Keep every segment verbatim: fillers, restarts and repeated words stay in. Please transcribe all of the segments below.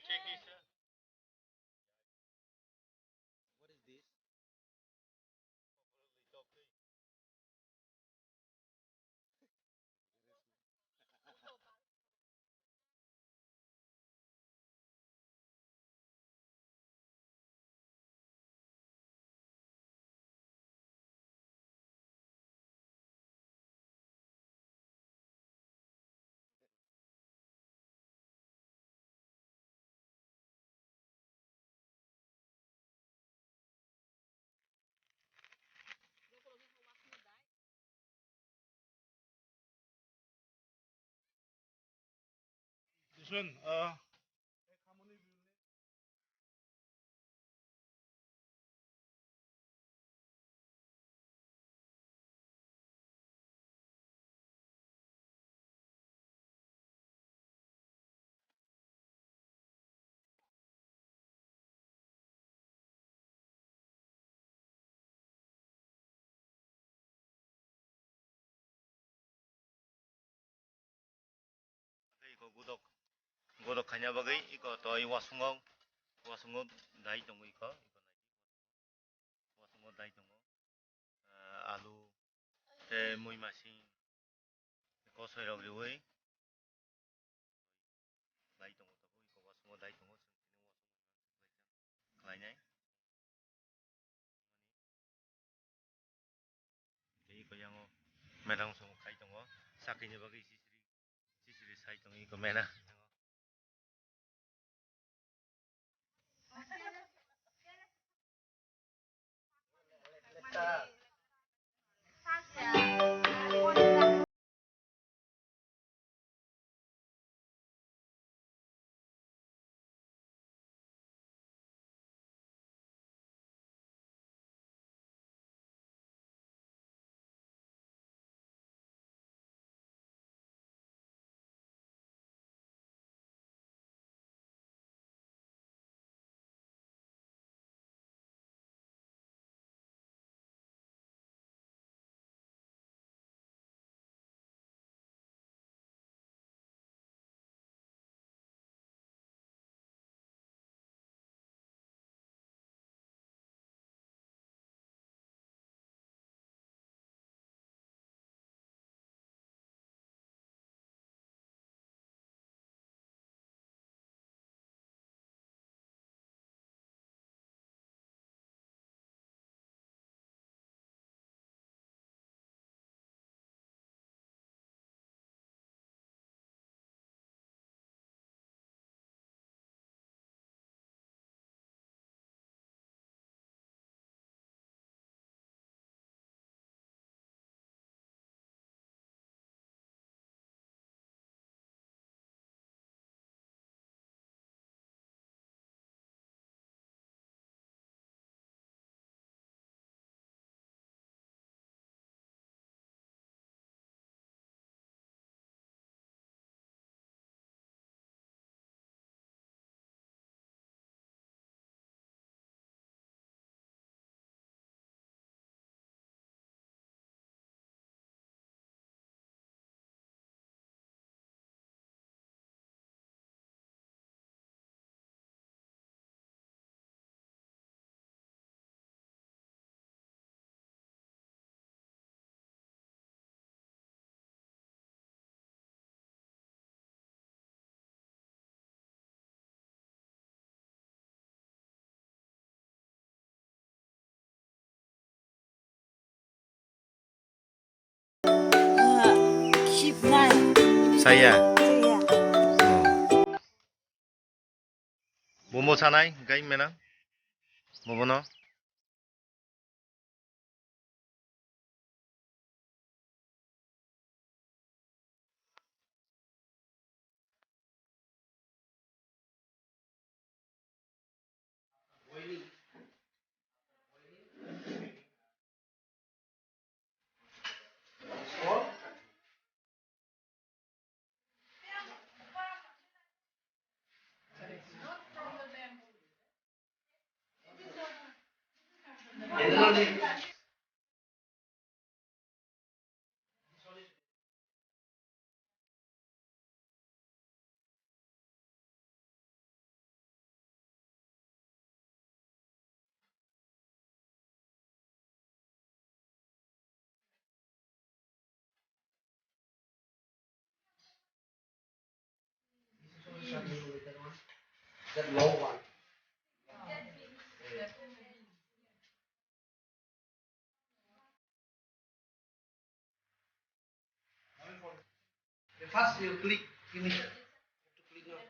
Check this, sir. What is this? This one, uh, Iko godok, godok khaina bagwi iko toi wasungo, wasungo dai tongo iko, iko nai, wasungo dai tongo, ah, alu tei mui masing kosoi rok riwi dai tongo, iko wasungo dai tongo, khlainai. Tei iko yango medang song khai tongo. Sakini bagwi sisiri, sisiri sai tongo iko mena. Saya. Bomo sanai, gai mena. Bobono. That long one. First you click finish. To click now.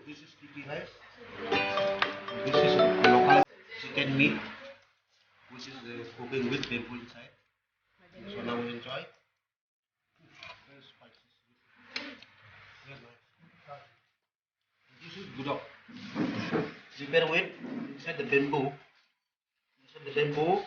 This is sticky rice. This is local chicken meat, which is uh, cooking with bamboo inside. So now we enjoy. Very spicy. Very nice. This is gudok. Prepare with inside the bamboo. Inside the bamboo.